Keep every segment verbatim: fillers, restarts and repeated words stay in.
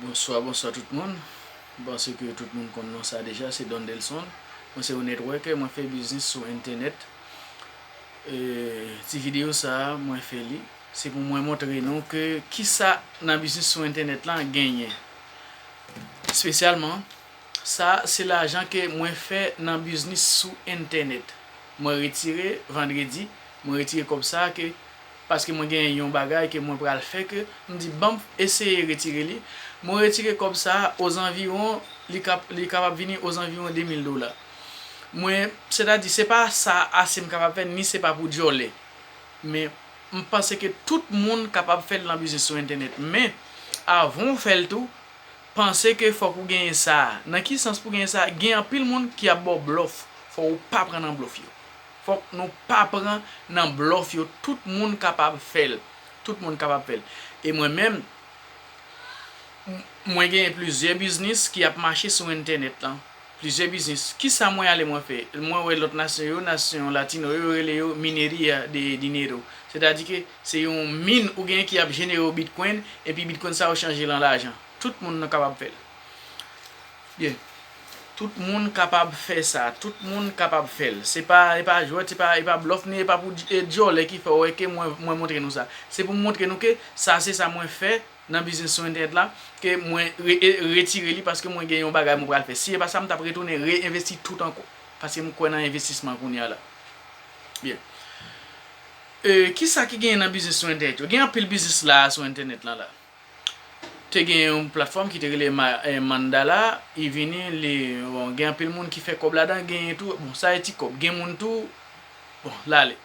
Bonswa, bonswa tout moun. M panse ke tout moun konn non sa deja, se Don Delson. Mwen se yon networker, mwen fè biznis sou entènèt. E, ti videyo sa a, mwen fè li. Se pou mwen montre nou ke kisa nan biznis sou entènèt la genyen. Espesyalman, sa se lajan ke mwen fè nan biznis sou entènèt. Mwen retire vandredi, mwen retire kòb sa a ke paske mwen gen yon bagay ke mwen pral fè ke m di ban m eseye retire li. Mwen retire kòb sa a ozanviwon, li kap, li kapab vini ozanviwon de mil dola. Mwen, sètadi, se pa sa ase m kapab fè, ni se pa pou djòlè. Men, m panse ke tout moun kapab fè l nan biznis sou entènèt. Men, avan w fè l tou, panse ke fòk ou genyen sa a. Nan ki sans pou genyen sa a? Gen anpil moun ki ap ba w blòf. Fò ou pa pran nan blòf yo. Fòk nou pa pran nan blòf yo. Tout moun kapab fè l. Tout moun kapab fè l. E mwen menm, m-, mwen genyen plizyè biznis ki ap mache sou entènèt lan. Plizyè biznis. Kisa mwen ale mwen fè? Mwen wè lòt nasyon yo, nasyon latino yo, yo rele yo minería de dinero. Sètadi ke se yon min ou genyen ki ap jenere w bitcoin, epi bitcoin sa yo chanje l an lajan. Tout moun nan kapab fè l. Byen. Tout moun kapab fè sa. Tout moun kapab fè l. Se pa, e pa jwèt, se pa, e pa blòf, ni e pa pou dj-, e djòlè ki fè w wè ke mwen, mwen montre nou sa. Se pou m montre nou ke sa se sa mwen fè nan biznis sou entènèt la, ke mwen re-, e, retire li paske mwen gen yon bagay mwen pral fè. Si e pa sa, m t ap retounen reenvesti tout ankò. Paske m kwè nan envestisman kounye a la. Byen. E, kisa ki genyen nan biznis sou entènèt yo? Gen anpil biznis la sou entènèt lan la. Te gen yon platfòm ki te rele Ma-, eh, Mandala, li vini, li, bon, gen anpil moun ki fè kòb ladan, genyen tou, bon, sa e ti kòb, gen moun tou, bon, l ale.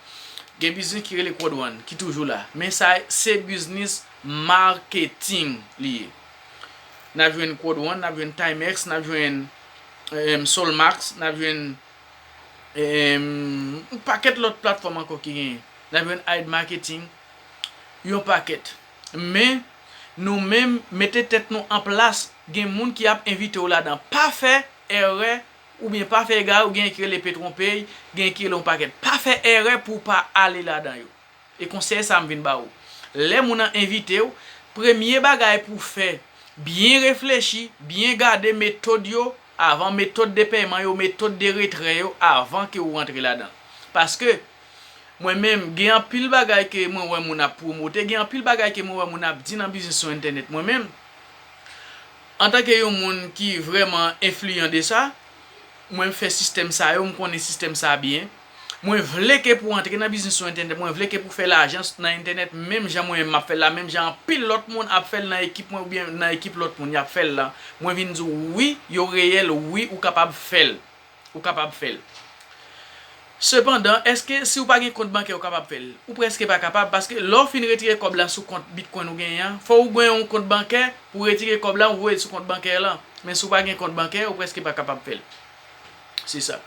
Gen biznis ki rele Quad One, ki toujou la. Men sa se biznis marketing li ye. N ap jwenn Quad One, n ap jwenn Timex, n ap jwenn, em, Solmax, n ap jwenn, em, yon pakèt lòt platfòm ankò ki genyen. N ap jwenn Aid Marketing, yon pakèt. Men, nou menm, mete tèt nou an plas, gen moun ki ap envite w ladan. Pa fè erè oubyen pa fè egare, ou gen ki rele pe twonpe, gen ki rele yon pakèt. Pa fè erè pou w pa ale ladan yo. E konsèy sa a m vin ba ou. Lè moun nan envite w, premye bagay pou w fè, byen reflechi, byen gade metòd yo avan, metòd de pèyman yo, metòd de retrè yo avan ke w rantre ladan. Paske, mwen menm, gen anpil bagay ke mwen wè moun ap pwomote, gen anpil bagay ke mwen wè moun ap di nan biznis sou entènèt. Mwen menm, antanke yon moun ki vrèman enfliyan de sa, mwen fè sistèm sa yo, m konnen sistèm sa byen. Mwen vle ke pou antre nan biznis sou entènèt, mwen vle ke pou fè lajan nan entènèt, menm jan mwen menm m ap fè l la, menm jan anpil lòt moun ap fè l nan ekip mwen oubyen nan ekip lòt moun, y ap fè l la. Mwen vin di w, wi, yo reyèl, wi, ou kapab fè l. Ou kapab fè l. Sepandan, èske si w pa gen kont bankè, ou kapab fè l? Ou prèske pa kapab, paske lè w fin retire kòb la sou kont Bitcoin ou genyen an, fò w gen yon kont bankè pou w retire kòb la, ou voye l sou kont bankè lan. Men si w pa gen kont bankè, ou prèske pa kapab fè l. Se sa.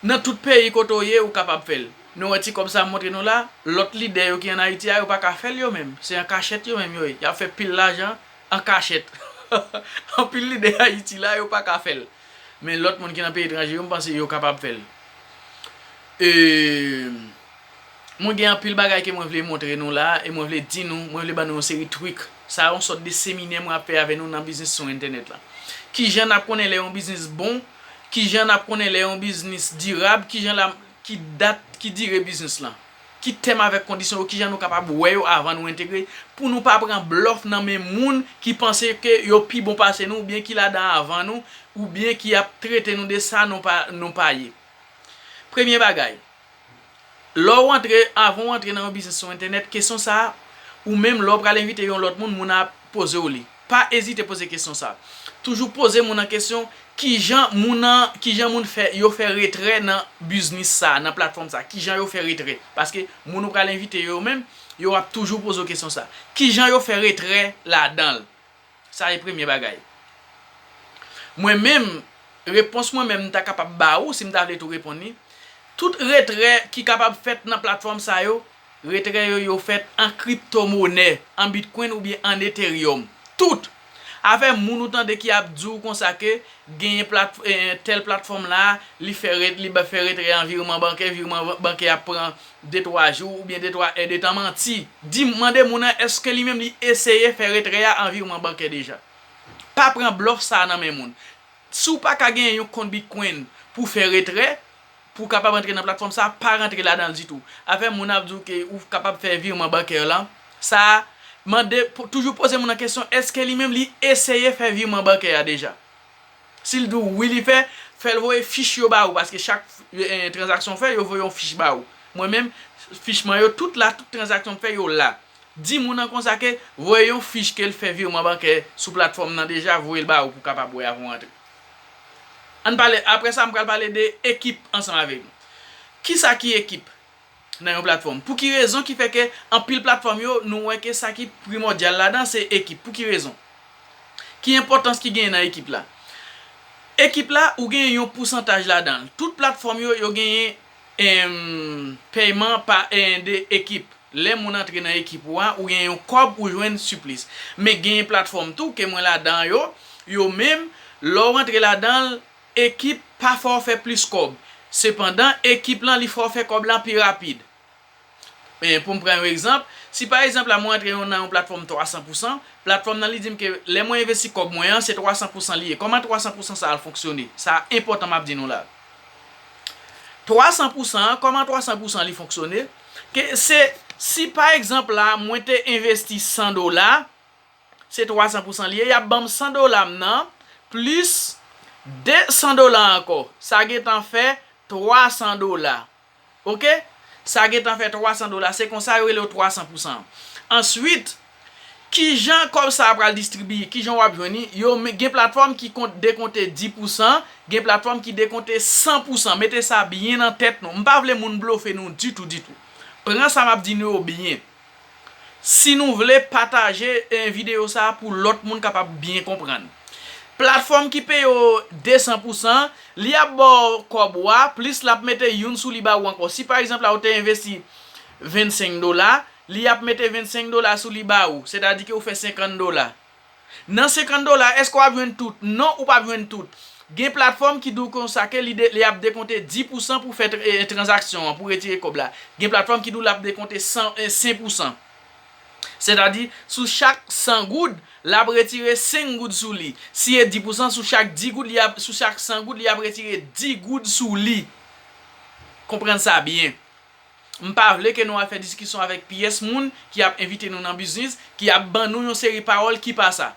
Nan tout peyi kote w ye, ou kapab fè l. Nou wè ti kòb sa m montre nou la, lòt lidè yo ki ann Ayiti a, yo pa ka fè l yo menm. Se an kachèt yo menm yo ye. Y ap fè pil lajan an kachèt. Anpil lidè Ayiti la, yo pa ka fè l. Men lòt moun ki nan peyi etranje yo, m panse yo kapab fè l. E, mwen gen anpil bagay ke mwen vle montre nou la, e mwen vle di nou, mwen vle ban nou yon seri trik. Sa yon sòt de seminè mwen ap fè avè nou nan biznis sou entènèt la. Kijan n ap konnen lè yon biznis bon, kijan n ap konnen lè yon biznis dirab, kijan la, ki dat, ki dire biznis lan. Ki tèm avèk kondisyon yo, kijan nou kapab wè yo avan nou entegre, pou nou pa pran blòf nan men moun ki panse ke yo pi bon pase nou, oubyen ki ladan avan nou, oubyen ki ap trete nou de sa nou pa, nou pa ye. Premye bagay, lè w antre, avan w antre nan yon biznis sou entènèt, kesyon sa a, ou menm lè w pral envite yon lòt moun, moun nan ap poze w li. Pa ezite poze kesyon sa a. Toujou poze moun nan kesyon, kijan moun nan, kijan moun fè, yo fè retrè nan biznis sa a, nan platfòm sa a, kijan yo fè retrè. Paske moun ou pral envite yo menm, yo ap toujou poze w kesyon sa a. Kijan yo fè retrè ladan l? Sa e premye bagay. Mwen menm, repons mwen menm m ta kapab ba ou si m ta vle tou reponn li. Tout retrè ki kapab fèt nan platfòm sa yo, retrè yo, yo fèt an kriptomonè, an Bitcoin oubyen an Ethereum. Tout! Afè moun ou tande ki ap di w konsa ke genyen plat-, eh, tèl platfòm la, li fè ret-, li ba-, fè retrè an virman bankè, virman bankè ap pran de twa jou oubyen de twa èdtan, manti. Di, mande moun nan èske li menm li eseye fè retrè a an virman bankè deja. pa pran blòf sa a nan men moun. Si w pa ka genyen yon kont Bitcoin pou fè retrè, pou w kapab antre nan platfòm sa a, pa rantre ladan l ditou. Afè moun ap di w ke ou kapab fè virman bankè lan, sa a, mande, po- toujou poze moun nan kesyon, èske li menm li eseye fè virman bankè a deja? Si l di w wi li fè, fè l voye fich yo ba ou, paske chak eh, tranzaksyon w fè, yo voye yon fich ba ou. Mwen menm, fich mwen yo tout la, tout tranzaksyon m fè yo la. Di moun nan konsa ke voye yon fich ke l fè virman bankè sou platfòm nan deja, voye l ba ou pou w kapab wè avan w antre. Ann pale, apre sa, m pral pale de ekip ansanm avèk nou. Kisa ki ekip nan yon platfòm? Pou ki rezon ki fè ke anpil platfòm yo, nou wè ke sa ki primòdyal ladan se ekip? Pou ki rezon? Ki enpòtans ki genyen nan ekip la? Ekip la, ou genyen yon pousantaj ladan l. Tout platfòm yo, yo genyen em, pèyman pa en, de ekip. Lè moun antre nan ekip ou a, ou gen yon kòb ou jwenn siplis. Men genyen platfòm tou ke mwen ladan yo, yo menm, lè w antre ladan l, ekip pa fè w fè plis kòb. Sepandan, ekip lan li fè w fè kòb lan pi rapid. Men pou m pran yon egzanp, si pa egzanp la mwen antre yon, nan yon platfòm twa san pousan, platfòm nan li di m ke lè mwen envesti kòb mwen an, se twa san pousan li ye. Kòman twa san pousan sa al fonksyone? Sa enpòtan m ap di nou la. Twa san pousan an, kòman twa san pousan li fonksyone? Ke se, si pa egzanp la, mwen te envesti san dola, se twa san pousan li ye, y ap ban m san dola m nan, plis de san dola ankò. Sa gentan fè twa san dola. Oke? Sa gentan fè twa san dola. Se konsa yo rele yo twa san pousan. Answit, kijan kòb sa a pral distribiye? Kijan w ap jwenn li? Yo, men, gen platfòm ki kont, dekonte dis pousan, gen platfòm ki dekonte san pousan. Mete sa byen nan tèt nou. M pa vle moun blofe nou ditou, ditou. Pran sa m ap di nou yo byen. Si nou vle, pataje eh, videyo sa a pou lòt moun kapab byen konprann. Platfòm ki peye w de san pousan, li ap ba w kòb ou a, plis l ap mete youn sou li ba ou ankò. Si pa egzanp la, ou te envesti vennsenk dola, li ap mete vennsenk dola sou li ba ou, sètadi ke ou fè senkant dola. Nan senkant dola, èske w ap jwenn tout? Non, ou p ap jwenn tout. Gen platfòm ki di w konsa ke li, de, li ap dekonte dis pousan pou fè tr- eh, tranzaksyon an, pou retire kòb la. Gen platfòm ki di w l ap dekonte san, eh, senk pousan. Sètadi, sou chak san goud, l ap retire senk goud sou li. Si e dis pousan, sou chak dis goud, li ap, sou chak san goud, li ap retire dis goud sou li. Konprann sa byen. M pa vle ke nou al fè diskisyon avèk pyès moun ki ap envite nou nan biznis, ki ap ban nou yon seri pawòl ki pa sa.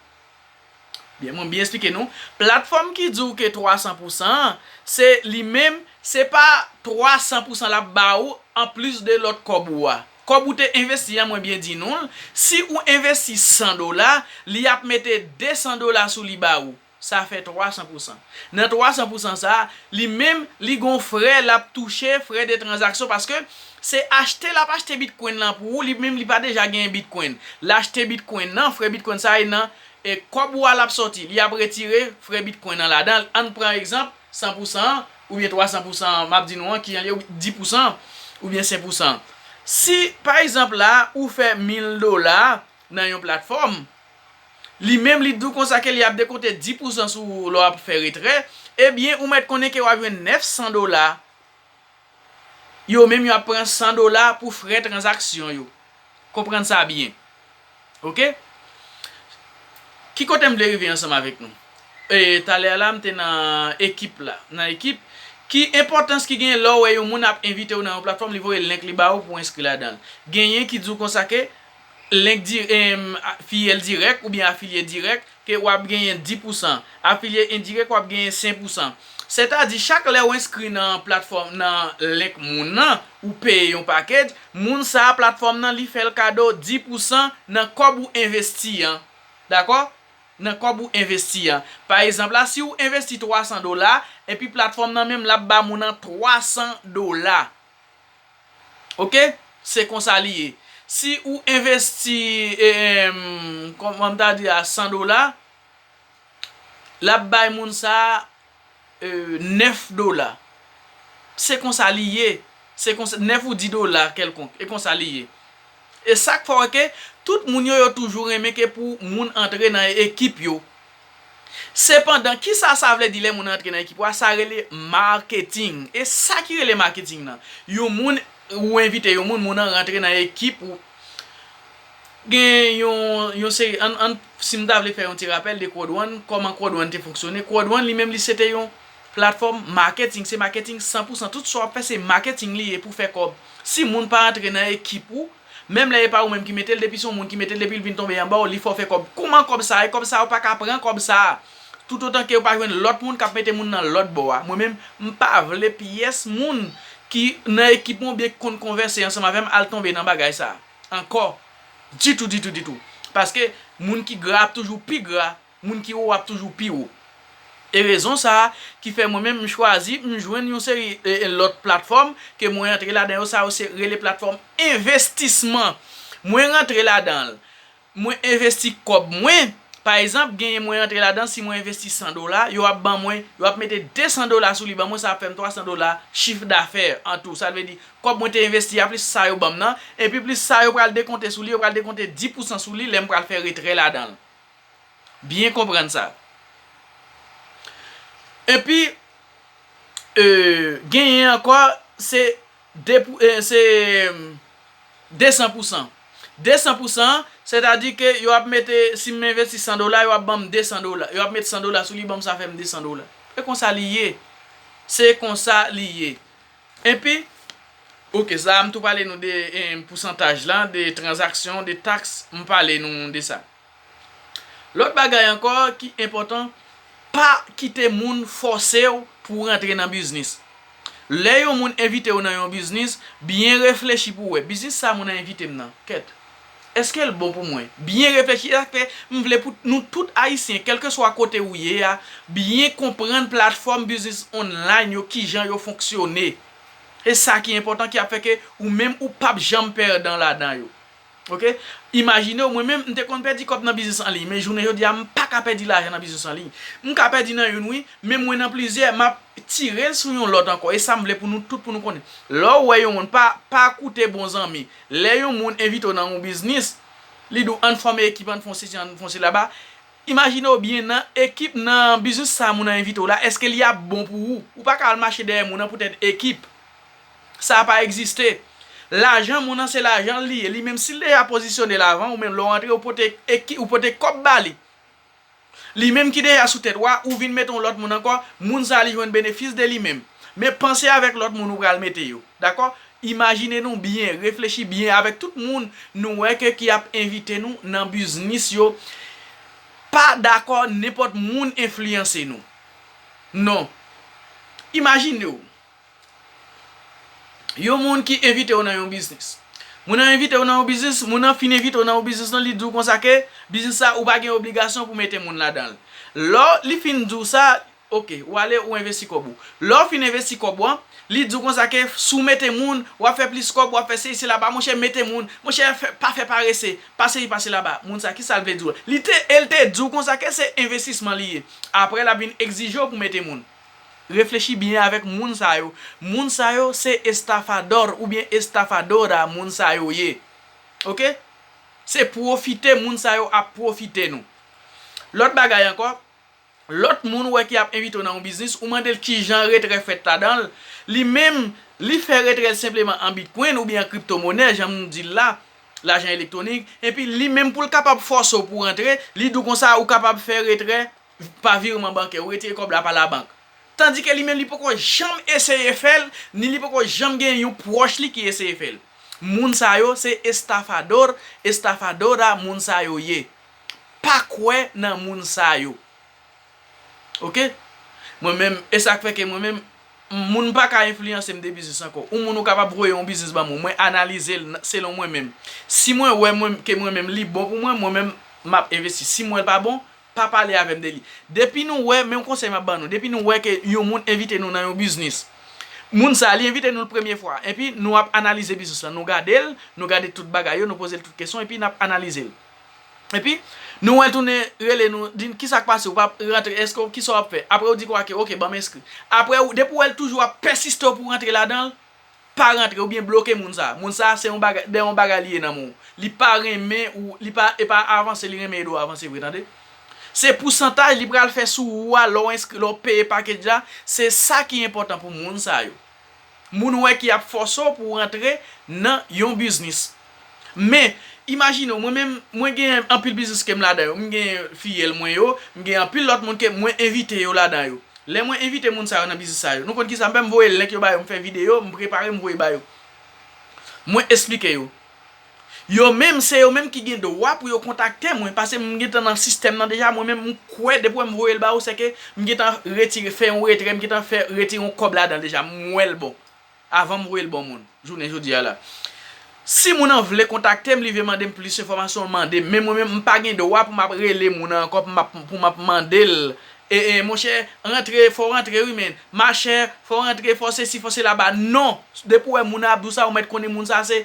Byen, mwen byen eksplike nou. Platfòm ki di w ke twa san pousan an, se li menm, se pa twa san pousan l ap ba ou anplis de lòt kòb ou a. Kòb ou te envesti an, mwen byen di nou l, si ou envesti san dola, li ap mete de san dola sou li ba ou. Sa fè twa san pousan. Nan twa san pousan sa a, li menm, li gon frè l ap touche, frè de tranzaksyon, paske se achte l ap achte bitcoin lan pou ou, li menm li pa deja genyen bitcoin. L achte bitcoin nan, frè bitcoin sa a e nan e kòb ou a l ap sòti, li ap retire frè bitcoin nan ladan l. Ann pran egzanp, san pousan an, oubyen twa san pousan an, m ap di nou an, ki jan l ye, dis pousan, oubyen senk pousan. Si, pa egzanp la, ou fè mil dola nan yon platfòm, li menm li di w konsa ke li ap dekonte dis pousan sou lè w ap fè retrè, ebyen, ou mèt konnen ke w ap jwenn nèf san dola. Yo menm, yo ap pran san dola pou frè tranzaksyon yo. Konprann sa byen. Oke? Ki kote m vle rive ansanm avèk nou? E, talè a la, m te nan ekip la. Nan ekip, ki enpòtans ki gen lè w wè yon moun ap envite w nan yon platfòm, li voye link li ba ou pou w enskri ladan l? Genyen ki di w konsa ke link di, em, a- fiyèl dirèk oubyen afilye dirèk, ke w ap genyen dis pousan. Afilye endirèk, w ap genyen senk pousan. Sètadi, chak lè w enskri nan platfòm, nan link moun nan, ou peye yon package, moun sa a, platfòm nan, li fè l kado dis pousan nan kòb ou envesti an. Dakò? Nan kòb ou envesti an. Pa egzanp la, si w envesti twa san dola, epi platfòm nan menm, l ap ba moun nan twa san dola. Oke? Se konsa li ye. Si ou envesti, em, kòman m ta di a, san dola, l ap bay moun sa a, e, nèf dola. Se konsa li ye. Se konsa, nèf ou dis dola kèlkonk. E konsa li ye. E sa k fè w ke tout moun yo, yo toujou renmen ke pou moun antre nan ekip yo. Sepandan, kisa sa vle di lè moun antre nan ekip ou a? Sa rele maketing. E sa ki rele maketing nan? Yon moun, ou envite yon moun, moun nan rantre nan ekip ou. Gen yon, yon seri, ann, ann Si m ta vle fè yon ti rapèl de Crowd One, kòman Crowd One te fonksyone, Crowd One li menm li se te yon platfòm marketing, se marketing san pou san. Tout sa w ap fè se marketing li ye pou fè kòb. Si moun pa antre nan ekip ou, menm lè e pa ou menm ki mete l, depi se yon moun ki mete l, depi l vin tonbe anba w, li fè w fè kòb. Kòman kòb sa a? E kòb sa a, ou pa ka pran kòb sa a. Toutotan ke ou pa jwenn lòt moun k ap mete moun nan lòt bò a. Mwen menm, m pa vle pyès moun ki nan ekip mwen oubyen ki konn konvèse ansanm avè m al tonbe nan bagay sa a ankò. Ditou, ditou, ditou. Paske moun ki gra ap toujou pi gra, moun ki wo ap toujou pi wo. E rezon sa a ki fè mwen menm m chwazi, m jwenn yon seri e, e, lòt platfòm ke mwen antre ladan yo, sa yo se rele platfòm envestisman. Mwen rantre ladan l, mwen envesti kòb mwen. Pa egzanp, genyen mwen antre ladan, si mwen envesti san dola, yo ap ban mwen, yo ap mete de san dola sou li ban mwen, sa ap fè m twa san dola chif dafè an tou. Sa vle di, kòb mwen te envesti a plis sa yo ban m nan, epi plis sa yo pral dekonte sou li, yo pral dekonte dis pou san sou li lè m pral fè retrè ladan l. Byen konprann sa. Epi, e, genyen ankò, se de pou, e, se, de san pou san. De san pou san, sètadi ke yo ap mete, si m envesti san dola, yo ap ban m de san dola. Yo ap met san dola sou li, ban m sa fè m de san dola. E konsa li ye. Se konsa li ye. Epi, oke, sa a m tou pale nou de, e, pousantaj la, de tranzaksyon, de taks, m pale nou de sa. Lòt bagay ankò ki enpòtan, pa kite moun fòse w pou w rantre nan biznis. Lè yon moun envite w nan yon biznis, byen reflechi pou w wè, biznis sa moun nan envite m nan, kèt, èske l bon pou mwen? Byen reflechi, sa k fè m vle pou nou tout Ayisyen, kèlkeswa kote ou ye a, byen konprann platfòm biznis online yo, kijan yo fonksyone. E sa ki enpòtan, ki ap fè ke ou menm ou p ap janm pèdan ladan yo. Oke? Imajine w, mwen menm, m te konn pèdi kòb nan biznis an liy, men jounen jodi a, m pa ka pèdi lajan nan biznis an liy. M ka pèdi nan youn, wi, men mwen nan plizyè, m ap tire l sou yon lòt ankò. E sa m vle pou nou tout, pou nou konnen. Lè w wè yon moun, pa, pa koute bon zanmi. Lè yon moun envite w nan yon biznis, li di w, ann fòme ekip, ann fè sesi, ann fè selaba. Imajine w byen, nan ekip, nan biznis sa moun nan envite w la, èske li ap bon pou ou? Ou pa ka al mache dèyè moun nan poutèt ekip. Sa pa egziste. Lajan moun nan se lajan l li ye. Li menm si l deja pozisyone l avan, ou menm lè w antre, ou pote eki-, ou pote kòb ba li. Li menm ki deja sou tèt ou a, ou vin mete yon lòt moun ankò, moun sa a li jwenn benefis de li menm. Men panse avèk lòt moun ou pral mete yo. Dakò? Imajine nou byen, reflechi byen avèk tout moun nou wè ke ki ap envite nou nan biznis yo. Pa dakò nenpòt moun enfliyanse nou. Non. Imajine w. Yon moun ki envite w nan yon biznis. Moun nan envite w nan yon biznis, moun nan fin envite w nan yon biznis nan, li di w konsa ke biznis sa, ou pa gen obligasyon pou mete moun ladan l. Lè li fin di w sa, oke, ou ale, ou envesti kòb ou. Lè w fin envesti kòb ou an, li di w konsa ke si w mete moun, w ap fè plis kòb, w ap fè sesi laba, monchè, mete moun, monchè, fè, pa fè parese, pase li pase laba. Moun sa, kisa l vle di w? Li te, e l te di w konsa ke se envestisman li ye. Apre, l ap vin egzije w pou mete moun. Reflechi byen avèk moun sa yo. Moun sa yo se estafadò oubyen estafadora moun sa yo ye. Oke? Se pwofite moun sa yo ap pwofite nou. Lòt bagay ankò, lòt moun ou wè ki ap envite w nan yon biznis, ou mande l kijan retrè fèt ladan l. Li menm, li fè retrè l senpleman an bitcoin oubyen an kriptomonè, jan m di l la, lajan elektwonik. Epi li menm pou l kapab fòse w pou w rantre, li di w konsa ou kapab fè retrè pa vireman bankè, ou retire kòb la pa labank. Tandike li menm li poko janm eseye fè l, ni li poko janm gen yon pwòch li ki eseye fè l. Moun sa yo se estafador, estafadora moun sa yo ye. Pa kwè nan moun sa yo. Oke? Mwen menm, e sa k fè ke mwen menm, moun pa ka enfliyanse m de biznis ankò. Yon moun ou kapab voye yon biznis ban mwen, mwen analize l selon mwen menm. Si mwen wè mwen, ke mwen menm li bon pou mwen, mwen menm m ap envesti. Si m wè l pa bon, pa pale avè m de li. Depi nou wè, menm konsèy m ap ban nou, depi nou wè ke yon moun envite nou nan yon biznis, moun sa a, li envite nou l premye fwa, epi nou ap analize biznis lan, nou gade l, nou gade tout bagay yo, nou poze l tout kesyon, epi n ap analize l. Epi, nou wè l tounen rele nou, di n, "Kisa k pase? Ou p ap rantre, èske w, kisa w ap fè?" Apre, ou di kwa ke, "Oke, ban m enskri." Apre, ou, depi w wè l toujou ap pèsiste w pou w rantre ladan l, pa rantre oubyen bloke moun sa a. Moun sa a se yon bagay, dèyè yon bagay li ye nan men w. Li pa renmen ou, li pa, e pa avanse li renmen ede w avanse vre, tande. Se pousantaj li pral fè sou ou a, lè w enskri, lè w peye package la, se sa ki enpòtan pou moun sa yo. Moun ou wè ki ap fòse w pou w rantre nan yon biznis. Men, Imajine w, mwen menm, mwen gen anpil biznis ke m ladan yo. M gen fiyèl mwen yo, m gen anpil lòt moun ke mwen envite yo ladan yo. Lè mwen envite moun sa yo nan biznis sa yo, nou konn kisa m fè? M voye link yo ba yo, m fè videyo, m prepare, m voye ba yo. Mwen esplike yo. Yo menm, se yo menm ki gen dwa pou yo kontakte mwen, paske m gentan nan sistèm nan deja, mwen menm, m kwè depi wè m voye l ba yo, se ke m gentan retire, fè yon retrè, m gentan fè retire yon kòb ladan l deja, m wè l bon. Avan m voye l bon moun, jounen jodi a la. Si moun nan vle kontakte m, li vle mande m plis enfòmasyon, l mande m. Men mwen menm, m pa gen dwa pou m ap rele moun nan ankò, pou m ap, pou m ap mande l, e, e, monchè, rantre, fò w rantre wi, men, machè, fò w rantre, fò sesi, fò sela ba. Non! Depi w wè moun nan ap di w sa, ou mèt konnen moun sa se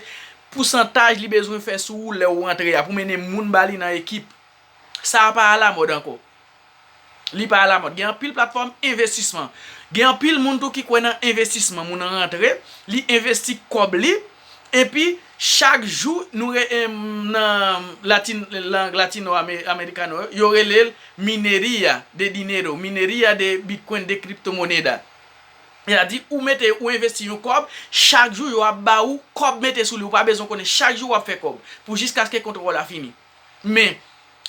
pousantaj li bezwen fè sou ou lè w rantre a, pou mennen moun ba li nan ekip. Sa a pa alamòd ankò. Li pa alamòd. Gen anpil platfòm envestisman. Gen anpil moun tou ki kwè nan envestisman. Moun nan rantre, li envesti kòb li, epi chak jou, nou re, em, nan latin, lang latino ame-, americano yo, yo rele l minería de dinero, minería de bitcoin, de criptomoneda. Sètadi, ou mete, ou envesti yon kòb, chak jou yo ap ba ou kòb mete sou li, ou pa bezwen konnen, chak jou w ap fè kòb, pou jiskaske kontwòl la fini. Men,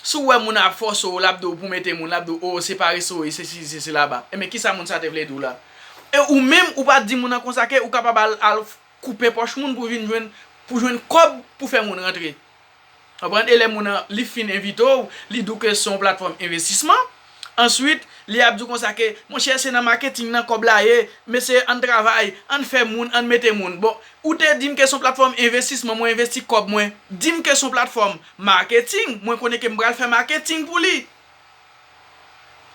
si w wè moun ap fòse w, l ap di w pou mete moun, l ap di w, o, se parese w ye, se si, se sela ba. Enben, kisa moun sa te vle di w la? E ou menm, ou pa t di moun nan konsa ke ou kapab al, al koupe pòch moun pou vin jwenn, pou jwenn kòb pou fè moun rantre. Konprann? E lè moun nan, li fin envite w, li di w ke se yon platfòm envestisman. Answit, li ap di w konsa ke, monchè, se nan maketing nan kòb la ye, mesye, ann travay, ann fè moun, ann mete moun. Bon, ou te di m ke se yon platfòm envestisman, mwen envesti kòb mwen. Di m ke se yon platfòm maketing, mwen konnen ke m pral fè maketing pou li.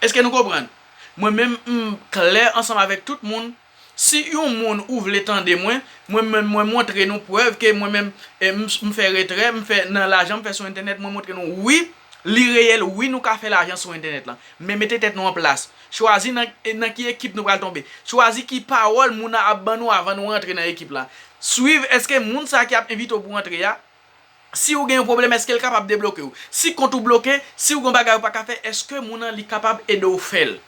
Èske nou konprann? Mwen menm, m klè ansanm avèk tout moun. Si yon moun ou vle tande mwen, mwen menm, mwen montre nou prèv ke mwen menm, e, m, m fè retrè, m fè nan lajan, m fè sou entènèt, mwen montre nou, wi, li reyèl, wi, nou ka fè lajan sou entènèt lan. Men mete tèt nou an plas. Chwazi nan, e, nan ki ekip nou pral tonbe. Chwazi ki pawòl moun nan ap ban nou avan nou rantre nan ekip la. Swiv, èske moun sa ki ap envite w pou rantre a, si ou gen yon pwoblèm, èske l kapab debloke w? Si kont ou bloke, si ou gen yon bagay ou pa ka fè, èske moun nan li kapab ede w fè l?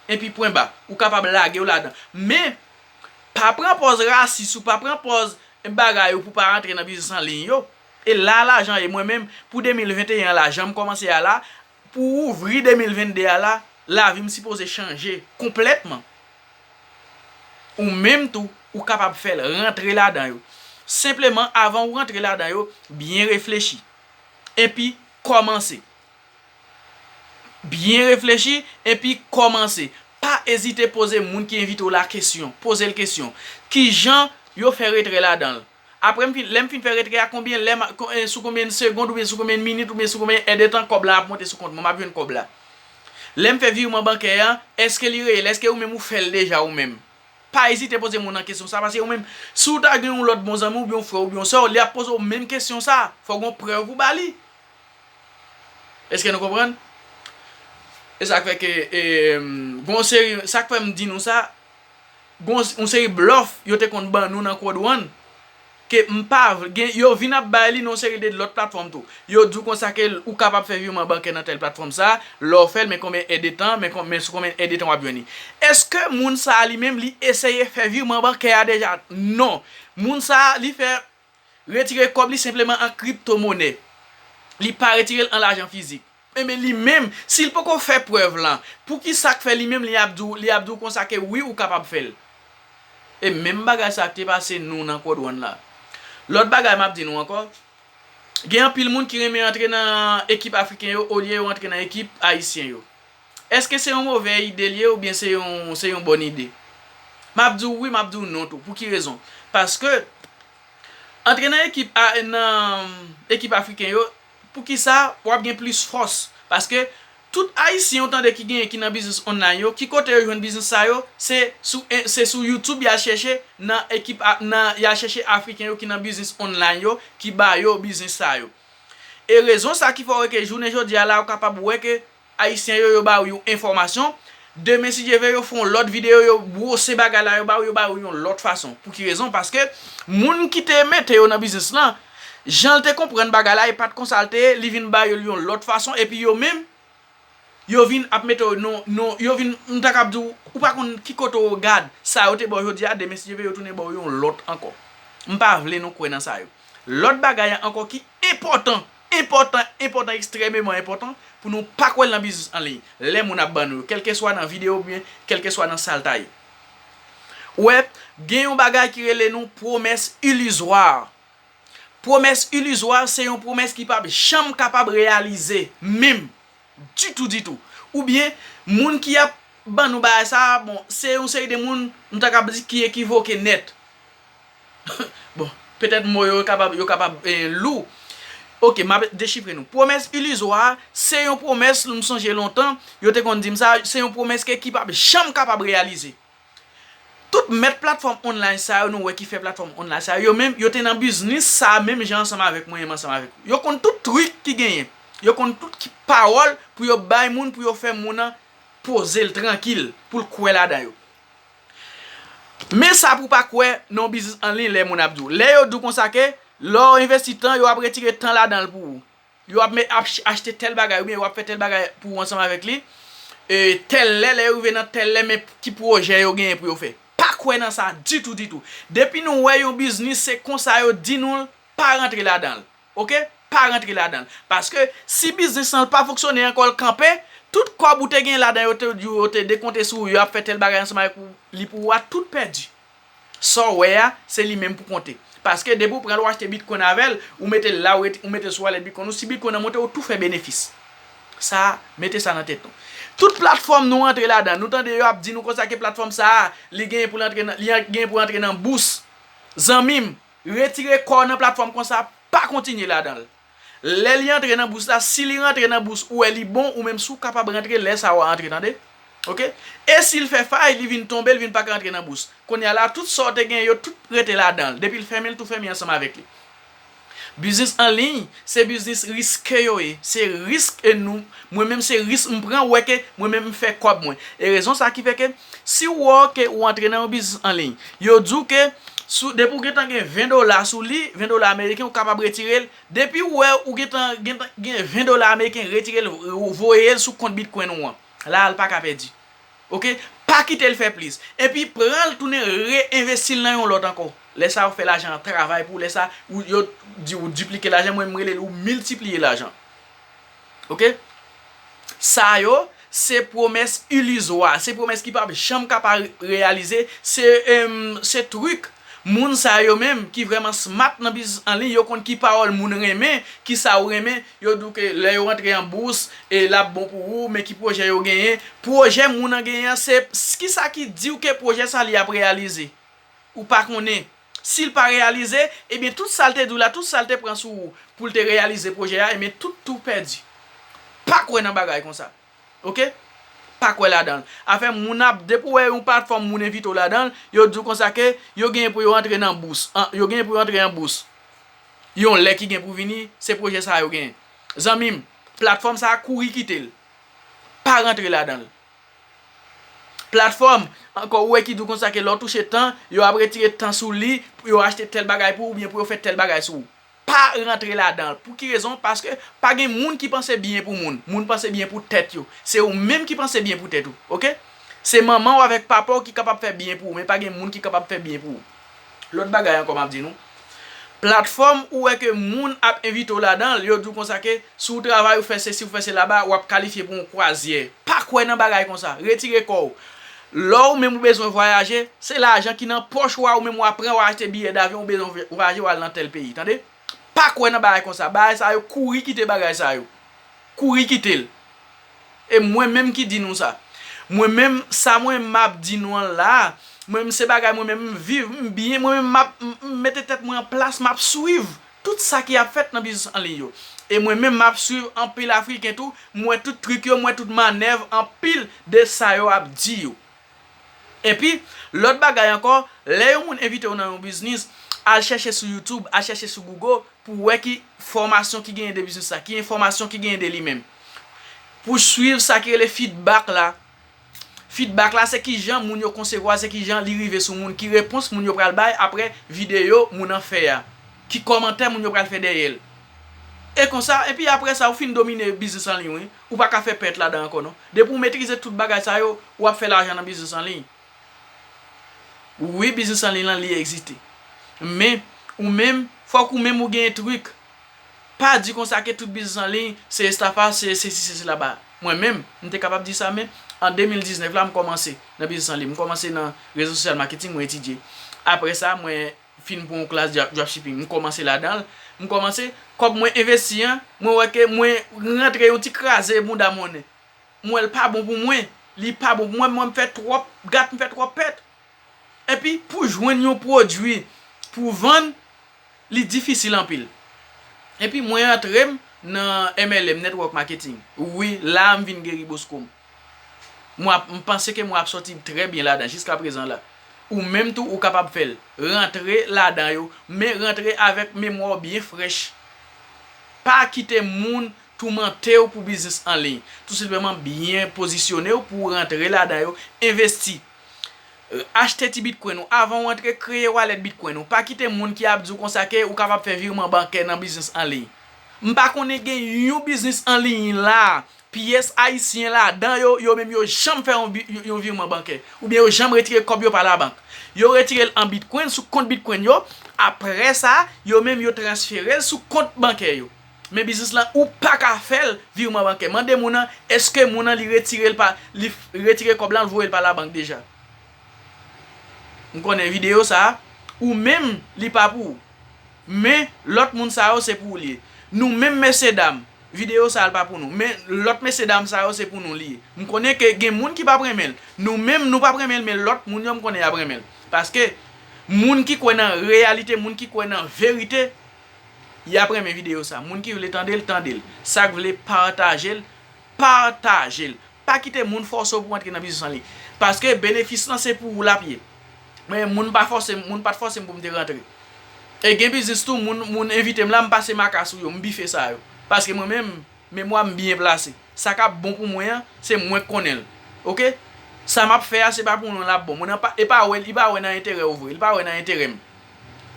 Epi pwen ba, ou kapab lage w ladan. Men, pa pran pòz rasis ou pa pran pòz bagay ou pou pa rantre nan biznis an liy yo. E la lajan ye, mwen menm, pou de mil venteyen an la, jan m kòmanse a la, pou ouvri de mil vennde a la, lavi m sipoze chanje konplètman. Ou menm tou, ou kapab fè l, rantre ladan yo. Senpleman, avan ou rantre ladan yo, byen reflechi. Epi, kòmanse. Byen reflechi, epi kòmanse. Pa ezite poze moun ki envite w la kesyon. Poze l kesyon. Kijan yo fè retrè ladan l? Apre m fin, lè m fin fè retrè a, konbyen lè m a, kon, e, sou konbyen segond oubyen sou konbyen minit oubyen sou konbyen èdtan kòb la ap monte sou kont mwen, m ap jwenn kòb la? Lè m fè virman bankè a, èske li reyèl? Èske ou menm ou fè l deja ou menm? Pa ezite poze moun nan kesyon sa, paske ou menm, si w ta gen yon lòt bon zanmi w oubyen yon frè w oubyen yon sè w, li ap poze w menm kesyon sa, fò w gen yon prèv pou ba li. Èske nou konprann? E sa k fè ke, e, gon seri, sa k fè m di nou sa, gon yon seri blòf yo te konn ban nou nan Code One, ke m pa vle, gen, yo vin ap bay li nan yon seri de lòt platfòm tou. Yo di w konsa ke ou kapab fè virman bankè nan tèl platfòm sa, lè w fè l, men konbyen èdtan, men kon, men sou konbyen èdtan w ap jwenn li. Èske moun sa a li menm, li eseye fè virman bankè a deja? Non. Moun sa a, li fè retire kòb li senpleman an kriptomonè. Li pa retire l an lajan fizik. Enben, li menm, si l poko fè prèv lan, poukisa k fè li menm li ap di w, li ap di w konsa ke wi, ou kapab fè l? E menm bagay sa k te pase nou nan Code One la. Lòt bagay m ap di nou ankò, gen anpil moun ki renmen antre nan ekip afriken yo olye yo antre nan ekip ayisyen yo. Èske se yon move ide l ye oubyen se yon, se yon bòn ide? M ap di w wi, m ap di w non tou. Pou ki rezon? Paske antre nan ekip a, nan ekip afriken yo, poukisa w ap gen plis fòs? Paske tout ayisyen ou tande ki genyen ki nan biznis online yo, ki kote yo jwenn biznis sa yo? Se sou, se sou YouTube y al chèche nan ekip a, nan, y al chèche afriken yo ki nan biznis online yo, ki ba yo biznis sa yo. E rezon sa ki fè w wè ke jounen jodi a la, ou kapab wè ke ayisyen yo, yo ba w yon enfòmasyon. Demen, si Dye vle, yo fè yon lòt videyo, yo bwose bagay la, yo ba w, yo ba w yon lòt fason. Pou ki rezon? Paske moun ki te mete yo nan biznis lan, jan l te konprann bagay la, e pa t konsa l te ye, li vin ba yo l yon lòt fason, epi yo menm, yo vin ap mete w non, non, yo vin, m ta kab di w, ou pa konn ki kote w gad, sa yo te ba w jodi a, demen, si Dye vle, yo tounen ba w yon lòt ankò. M pa vle nou kwè nan sa yo. Lòt bagay ankò ki enpòtan, enpòtan, enpòtan, ekstrèmeman enpòtan pou nou pa kwè nan biznis an liy. Lè moun ap ban nou yo, kèlkeswa nan videyo oubyen kèlkeswa nan sa l ta ye. Ou wè, gen yon bagay ki rele nou pwomès ilizwa. Pwomès ilizwa se yon pwomès ki p ap janm kapab reyalize, menm, ditou, ditou. Oubyen, moun ki ap ban nou bagay sa a, bon, se yon seri de moun, nou ta kab di ki ekivoke nèt. Bon, petèt mo yo kapab, yo kapab eh, lou. Oke, m ap dechifre nou. Pwomès ilizwa a, se yon pwomès, m sonje lontan, yo te konn di m sa, se yon pwomès ke ki p ap janm kapab reyalize. Tout mèt platfòm online sa yo nou wè ki fè platfòm online sa yo, yo menm, yo te nan biznis sa a menm jan ansanm avèk mwen, menm ansanm avèk ou. Yo konn tout trik ki genyen. Yo konn tout ki pawòl pou yo bay moun, pou yo fè moun nan poze l trankil, pou l kwè ladan yo. Men sa pou w pa kwè nan yon biznis an liy lè moun ap di w. Lè yo di w konsa ke, lè w envesti tan, yo ap retire tan ladan l pou ou. Yo ap met, ap ch- achte tèl bagay, oubyen yo ap fè tèl bagay pou ou ansanm avèk li. E tèl lè, lè yo rive nan tèl lè, men ki pwojè yo genyen pou yo fè. Pa kwè nan sa ditou, ditou. Depi nou wè yon biznis, se konsa yo di nou l, pa rantre ladan l. Oke? Pa rantre ladan l. Paske si biznis lan pa fonksyone ankò, l kanpe, tout kòb ou te gen ladan yo te, yo te dekonte sou ou, yo ap fè tèl bagay ansanm avèk ou, li pou ou a, tout pèdi. Sa w wè a, se li menm pou konte. Paske depi w pran l, w achte bitcoin avè l, ou mete l la, ou rete, ou mete l sou wallet bitcoin ou, si bitcoin nan monte, ou tou fè benefis. Sa, mete sa nan tèt nou. Tout platfòm nou antre ladan, nou tande yo ap di nou konsa ke platfòm sa a, li genyen pou l antre nan, li an- genyen pou l antre nan bous. Zanmi m, retire kò w nan platfòm konsa, pa kontinye ladan l. Lè li antre nan bous la, si li rantre nan bous, ou wè li bon, ou menm si w kapab rantre, lè sa a w a antre, tande? Oke? E si l fè fay, li vin tonbe, li vin pa ka rantre nan bous. Kounye a la, tout sa w te gen yo, tout rete ladan l. Depi l fèmen, l tou fèmen ansanm avèk li. Biznis an liy, se biznis riske yo ye. Se risk e nou, mwen menm se risk m pran, ou wè ke mwen menm m fè kòb mwen. E rezon sa ki fè ke si w wè ke ou antre nan yon biznis an liy, yo di w ke sou, depi w gentan gen ven dola sou li, ven dola ameriken, ou kapab retire l. Depi w wè ou gentan, gentan gen ven dola ameriken, retire l, voye l sou kont bitcoin ou an. La a l pa ka pèdi. Oke? Pa kite l fè plis. Epi pran l tounen re-envesti l nan yon lòt ankò. Lè sa a ou fè lajan an travay pou ou. Lè sa a ou, yo di ou diplike lajan, mwen m rele l ou miltipliye lajan. Oke? Sa yo, se pwomès ilizwa. Se pwomès ki p ap janm ka pa reyalize. Se, em, se trik. Moun sa yo menm ki vrèman smart nan biznis an liy, yo konn ki pawòl moun renmen, ki sa ou renmen, yo di w ke lè yo rantre an bous, e l ap bon pou ou, men ki pwojè yo genyen. Pwojè moun nan genyen an, se s- kisa ki di w ke pwojè sa li ap reyalize? Ou pa konnen. Si l pa reyalize, ebyen tout sa l te di w la, tout sa l te pran sou ou pou l te reyalize pwojè a, ebyen tout tou pèdi. Pa kwè nan bagay konsa. Oke? Pa kwè ladan l. Afè moun ap, depi w wè yon platfòm moun envite w ladan l, yo di w konsa ke yo genyen pou yo antre nan bous. An, yo genyen pou yo antre an bous. Yon lè ki gen pou vini, se pwojè sa yo genyen. Zanmi m, platfòm sa a kouri kite l. Pa rantre ladan l. Platfòm, ankò ou wè ki di w konsa ke lè w touche tan, yo ap retire tan sou li, pou yo achte tèl bagay pou ou, oubyen pou yo fè tèl bagay sou ou. Pa rantre ladan l. Pou ki rezon? Paske pa gen moun ki panse byen pou moun. Moun panse byen pou tèt yo. Se ou menm ki panse byen pou tèt ou. Oke? Se manman w avèk papa w ki kapab fè byen pou ou, men pa gen moun ki kapab fè byen pou ou. Lòt bagay ankò m ap di nou. Platfòm ou wè ke moun ap envite w ladan l, yo di w konsa ke si w travay, ou fè sesi, ou fè sela, w ap kalifye pou yon kwazyè. Pa kwè nan bagay konsa. Retire kò w. Lè w menm ou bezwen vwayaje, se lajan ki nan pòch ou a, ou menm w a pran, w a achte biyè davyon, ou bezwen vwayaje, w al nan tèl peyi. Tande? Pa kwè nan bagay konsa. Bagay sa yo, kouri kite bagay sa yo. Kouri kite l. E mwen menm ki di nou sa. Mwen menm, sa mwen m ap di nou an la, mwen menm se bagay mwen menm m viv, m byen, mwen menm m ap, m, m mete tèt mwen an plas, m ap swiv tout sa ki ap fèt nan biznis an liy yo. E mwen menm m ap swiv anpil Afriken tou, m wè tout trik yo, m wè tout manèv anpil de sa yo ap di yo. Epi, lòt bagay ankò, lè yon moun envite w nan yon biznis, al chèche sou YouTube, al chèche sou Google pou w wè ki fòmasyon ki genyen de biznis la, ki enfòmasyon ki genyen de li menm. Pou swiv sa ki rele feedback la. Feedback la, se ki jan moun yo konsevwa, se ki jan li rive sou moun, ki repons moun yo pral bay apre videyo moun nan fè a, ki kòmantè moun yo pral fè dèyè l. E konsa, epi apre sa, ou fin domine biznis an liy, wi. Ou pa ka fè pèt ladan ankò, non. Depi w metrize tout bagay sa yo, w ap fè lajan nan biznis an liy. Wi, biznis an liy lan, li egziste. Men, ou menm, fòk ou menm ou gen trik. Pa di konsa ke tout biznis an liy, se estafa, se sesi, se sela ba. Mwen menm, m te kapab di sa, men an de mil diznèf la, m kòmanse nan biznis an liy. M kòmanse nan rezo sosyal maketing, mwen etidye. Apre sa, mwen fin pran yon klas dra-, dropshipping. M kòmanse ladan l. M kòmanse, kòb mwen envesti an, mwen wè ke mwen rantre yon ti kraze bounda monnen. M wè l pa bon pou mwen. Li pa bon pou mwen, mwen m fè twòp gat, m fè twòp pèt. Epi pou jwenn yon pwodui pou vann, li difisil anpil. Epi mwen antre m nan M L M, Network Marketing. Wi, la a m vin geri bosko m. Mwen ap, m panse ke mwen ap sòti trè byen ladan jiska prezan la. Ou menm tou, ou kapab fè l. Rantre ladan yo, men rantre avèk memwa w byen frèch. Pa kite moun toumante w pou biznis an liy. Tou senpleman byen pozisyone w pou w rantre ladan yo, envesti. Achte ti bitcoin ou. Avan w antre, kreye wallet bitcoin ou. Pa kite moun ki ap di w konsa ke ou kapab fè virman bankè nan biznis an liy. M pa konnen gen yon biznis an liy la, pyès ayisyen ladan yo, yo menm yo janm fè yon, yon, yon virman bankè. Oubyen yo janm retire kòb yo pa labank. Yo retire l an bitcoin sou kont bitcoin yo. Apre sa, yo menm yo transfere l sou kont bankè yo. Men biznis lan, ou pa ka fè l virman bankè. Mande moun nan, èske moun nan li retire l pa, li f-, retire kòb lan, l voye l pa labank deja. M konnen videyo sa a, ou menm, li pa pou ou. Men, lòt moun sa yo, se pou ou li ye. Nou menm, mesyedam, videyo sa a, l pa pou nou. Men, lòt mesyedam sa yo, se pou nou li ye. M konnen ke gen moun ki p ap renmen l. Nou menm, nou p ap renmen l, men lòt moun yo, m konnen y ap renmen l. Paske, moun ki kwè nan reyalite, moun ki kwè nan verite, y ap renmen videyo sa. Moun ki vle tande l, tande l. Sa k vle pataje l, pataje l. Pa kite moun fòse w pou w antre nan biznis an liy. Paske benefis lan se pou ou l ap ye. Mwen, moun pa fòse m, moun pa t fòse m pou m te rantre. E gen biznis tou, moun, moun envite m la, m pase maka sou yo, m bife sa yo. Paske mwen menm, memwa m byen plase. Sa k ap bon pou mwen an, se mwen k konnen l. Oke? Sa m ap fè a, se pa pou nou l ap bon. Moun nan pa, e pa wè, li pa wè nan enterè w vre, li pa wè nan enterè m.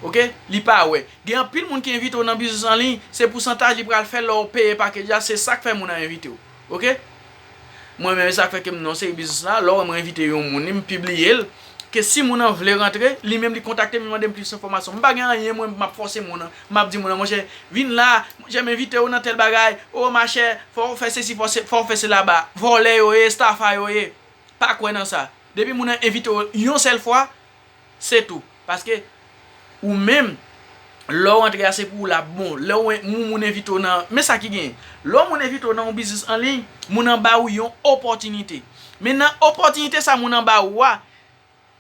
Oke? Li pa wè. Gen anpil moun ki envite w nan biznis an liy, se pousantaj li pral fè lè w peye package la, se sa k fè moun nan envite w. Oke? Mwen menm, e sa k fè ke m nan yon seri biznis la, lè w wè mwen envite yon moun, m pibliye l, ke si moun nan vle rantre, li menm li kontakte m, li mande m plis enfòmasyon. M pa gen anyen, mwen, m ap fòse moun nan, m ap di moun nan, monchè, vin la, monchè, m envite w nan tèl bagay, o machè, fò w fè sesi, fò w fè sela ba, vòlè yo ye, estafa yo ye, pa kwè nan sa. Depi moun nan envite w yon sèl fwa, se tou. Paske ou menm, lè w antre a, se pou ou l ap bon. Lè w, yon moun envite w nan, men sa ki genyen. Lè yon moun envite w nan yon biznis an liy, moun nan ba ou yon opòtinite. Men nan opòtinite sa moun nan ba ou a,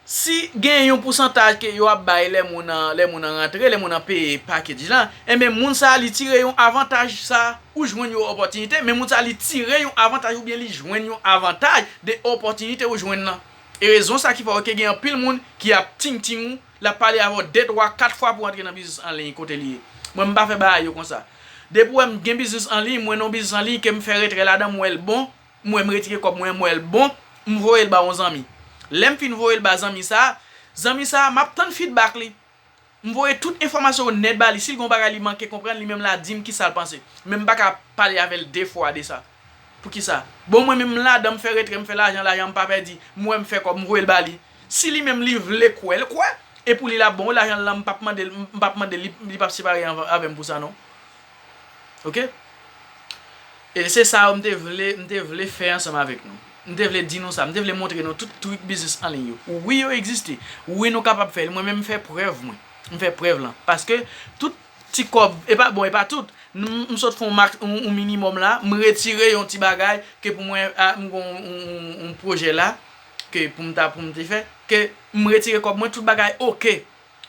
si gen yon pousantaj ke yo ap bay lè moun nan, lè moun nan rantre, lè moun nan peye package lan, enben moun sa a li tire yon avantaj sa ou jwenn yon opòtinite, men moun sa a li tire yon avantaj oubyen li jwenn yon avantaj de opòtinite ou jwenn nan. E rezon sa ki fè ke gen anpil moun ki ap ting ting ou, l ap pale avè w de twa kat fwa pou antre nan biznis an liy kote li ye. Mwen, m pa fè bagay yo konsa. Depi w wè m gen biznis an liy, mwen nan yon biznis an liy ke m fè retrè ladan, m wè l bon, m wè m retire kòb mwen, m wè l bon, m voye l ba yon zanmi. Lè m fin voye l ba zanmi sa, zanmi sa, m ap tann feedback li. M voye tout enfòmasyon yo nèt ba li. Si l gen yon bagay li manke konprann, li menm l a di m kisa l panse. Men m pa ka pale avè l de fwa de sa. Poukisa? Bon, mwen menm m ladan, m fè retrè, m fè lajan, lajan m pa pèdi, m wè m fè kòb, m voye l ba li. Si li menm li vle kwè, l kwè. E pou li l ap bon, lajan l lan, m p ap mande l, m p ap mande l, li, li p ap separe anv-, avè m pou sa non. Oke? E se sa yo m te vle, m te vle fè ansanm avèk nou. M te vle di nou sa, m te vle montre nou tout trik biznis an liy yo. Wi, yo egziste. Wi, nou kapab fè l. Mwen menm, m fè prèv mwen. M fè prèv lan. Paske tout ti kòb, e pa, bon, e pa tout. M, m sot fè yon max, yon, yon minimòm la, m retire yon ti bagay ke pou mwen, a, m gon yon, yon, yon pwojè la, ke pou m ta, pou m te fè, ke m retire kòb mwen, tout bagay oke.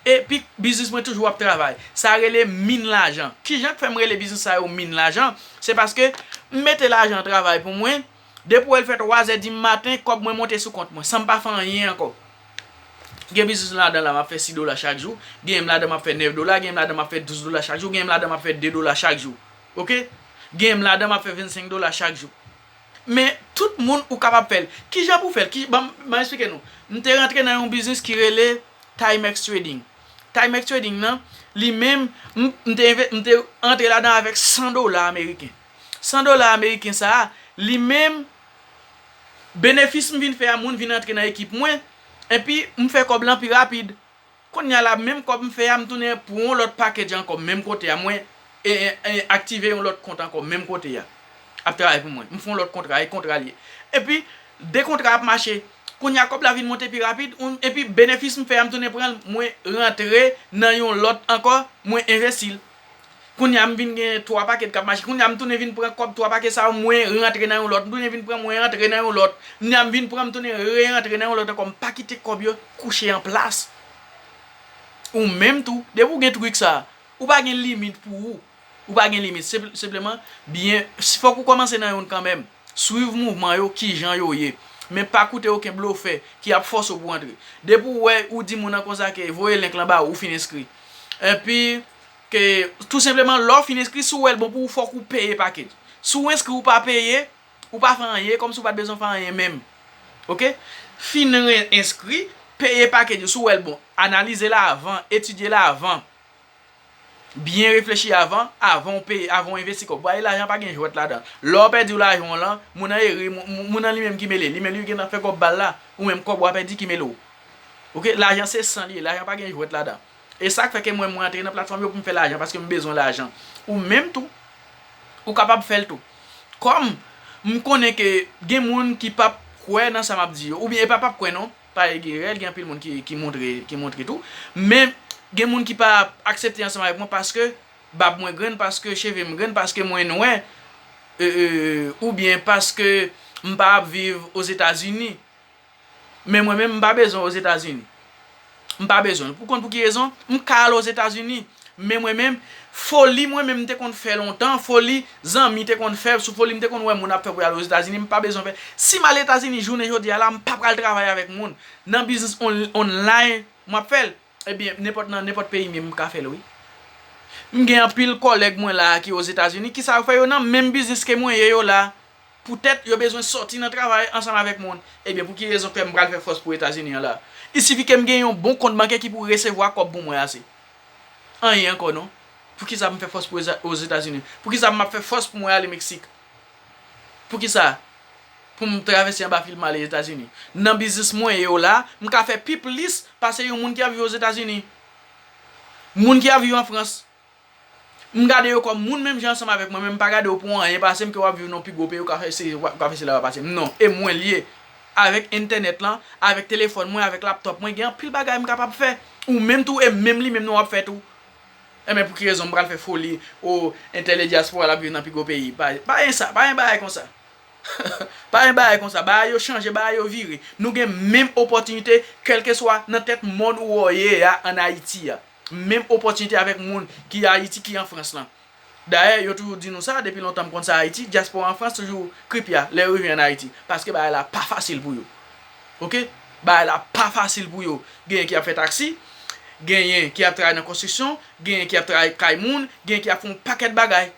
Epi biznis mwen toujou ap travay. Sa rele min lajan. Kijan k fè m rele biznis sa yo min lajan? Se paske m mete lajan an travay pou mwen. Depi w wè l fè twazè di maten, kòb mwen monte sou kont mwen, san m pa fè anyen ankò. Gen biznis ladan la, m ap fè sis dola chak jou. Gen m ladan, m ap fè nèf dola. Gen m ladan, m ap fè douz dola chak jou. Gen m ladan, m ap fè de dola chak jou. Oke? Gen m ladan, m ap fè vennsenk dola chak jou. Men, tout moun ou kapab fè l. Kijan pou w fè l? Ki, ban m, ban m eksplike nou. M te rantre nan yon biznis ki rele Timex Trading. Timex Trading nan, li menm, m, m te enve-, m te antre ladan avèk san dola ameriken. San dola ameriken sa a, li menm, benefis m vin fè a, moun vin antre nan ekip mwen, epi m fè kòb lan pi rapid. Kounye a la, menm kòb m fè a, m tounen pou yon lòt package ankò, menm kote a. Mwen, e, e, e, aktive yon lòt kont ankò, menm kote a. Ap travay pou mwen. M fè yon lòt kontra, e kontra l ye. Epi, de kontra ap mache. Kounye a, kòb la vin monte pi rapid, ou, epi benefis m fè a, m tounen pran l, mwen rantre nan yon lòt ankò, mwen envesti l. Kounye a, m vin gen twa pakèt k ap mache. Kounye a, m tounen vin pran kòb twa pakèt sa yo, mwen rantre nan yon lòt. M tounen vin pran, mwen rantre nan yon lòt. Kounye a, m vin pran, m tounen re-rantre nan yon lòt ankò. M pa kite kòb yo kouche an plas. Ou menm tou, depi w gen trik sa, ou pa gen limit pou ou. Ou pa gen limit. Senp-, senpleman, byen, fòk ou kòmanse nan youn kanmenm. Swiv mouvman yo, kijan yo ye. Men pa koute okenn blofè ki ap fòse w pou w antre. Depi w wè, ou di moun nan konsa ke voye link lan ba ou, ou fin enskri. Epi, ke, tou senpleman, lè w fin enskri, si w wè l bon pou ou, fòk ou peye package. Si w enskri, ou pa peye, ou pa fè anyen, kòmsi w pa t bezwen fè anyen menm. Oke? Fin re-, enskri, peye package ou, si w wè l bon. Analize l avan, etidye l avan. Byen reflechi avan, avan w peye, avan w envesti kòb. Paske lajan pa gen jwèt ladan. Lè w pèdi lajan w lan, moun nan ere, moun, moun nan li menm ki mele. Li menm li gentan fè kòb ba l la, ou menm kòb w a pèdi ki mele w. Oke? Lajan se san li ye, lajan pa gen jwèt ladan. E sa k fè ke mwen, mwen antre nan platfòm yo pou m fè lajan, paske m bezwen lajan. Ou menm tou, ou kapab fè l tou. Kòm m konnen ke gen moun ki p ap kwè nan sa m ap di yo, oubyen e pa p ap kwè non, paske gen rèl, gen anpil moun ki, ki montre, ki montre tou. Men, gen moun ki pa aksepte ansanm avèk mwen paske bab mwen grenn, paske cheve m grenn, paske mwen nwè, e, e, oubyen paske m pa ap viv Ozetazini. Men mwen menm, m pa bezwen Ozetazini. M pa bezwen l. Pou konn pou ki rezon, m ka al Ozetazini. Men mwen menm, foli mwen menm m te konn fè lontan, foli zanmi te konn fè, sou foli m te konn wè moun ap fè pou y al Ozetazini, m pa bezwen fè. Si m al Etazini jounen jodi a la, m pa pral travay avèk moun. Nan biznis on-, online, m ap fè l. Ebyen, nenpòt nan nenpòt peyi m ye, m ka fè l, wi. M gen anpil kòlèg mwen la a ki Ozetazini, kisa yo fè yo nan menm biznis ke mwen ye yo la. Poutèt yo bezwen sòti nan travay ansanm avèk moun. Ebyen, pou ki rezon fè m pral fè fòs pou Etazini an la? Il sifi ke m gen yon bon kont bankè ki pou resevwa kòb pou mwen ase. Anyen ankò non. Poukisa m fè fòs pou Eza-, Ozetazini? Poukisa m ap fè fòs pou mwen ale Meksik? Poukisa? Pou m travèse anba fil m ale Etazini. Nan biznis mwen ye yo la, m ka fè pi plis pase yon moun ki ap viv Ozetazini. Moun ki ap viv an Frans. M gade yo kòm moun menm jan ansanm avèk mwen, men m pa gade yo pou anyen pase m ke w ap viv nan pi gwo peyi, ou ka fè se, ou ka fè se la w ap pase m. Non, e mwen l ye. Avèk entènèt lan, avèk telefòn mwen, avèk laptòp mwen, gen anpil bagay m kapab fè. Ou menm tou, e menm li menm nan w ap fè tou. Enben, pou ki rezon m pral fè foli, o, entèl e dyaspora l ap viv nan pi gwo peyi? Pa, pa gen sa, pa gen bagay konsa. Pa gen bagay konsa, bagay yo chanje, bagay yo vire. Nou gen menm opòtinite, kèlkeswa nan tèt mond ou wè w ye a, ann Ayiti a. Menm opòtinite avèk moun ki Ayiti, ki an Frans lan. Dayè, yo toujou di nou sa, depi lontan m konn sa Ayiti, dyaspora an Frans toujou kripya lè yo rive ann Ayiti. Paske bagay la pa fasil pou yo. Oke? Bagay la pa fasil pou yo. Genyen ki ap fè taksi, genyen ki ap travay nan konstriksyon, genyen ki ap travay kay moun, genyen ki ap fè yon pakèt bagay.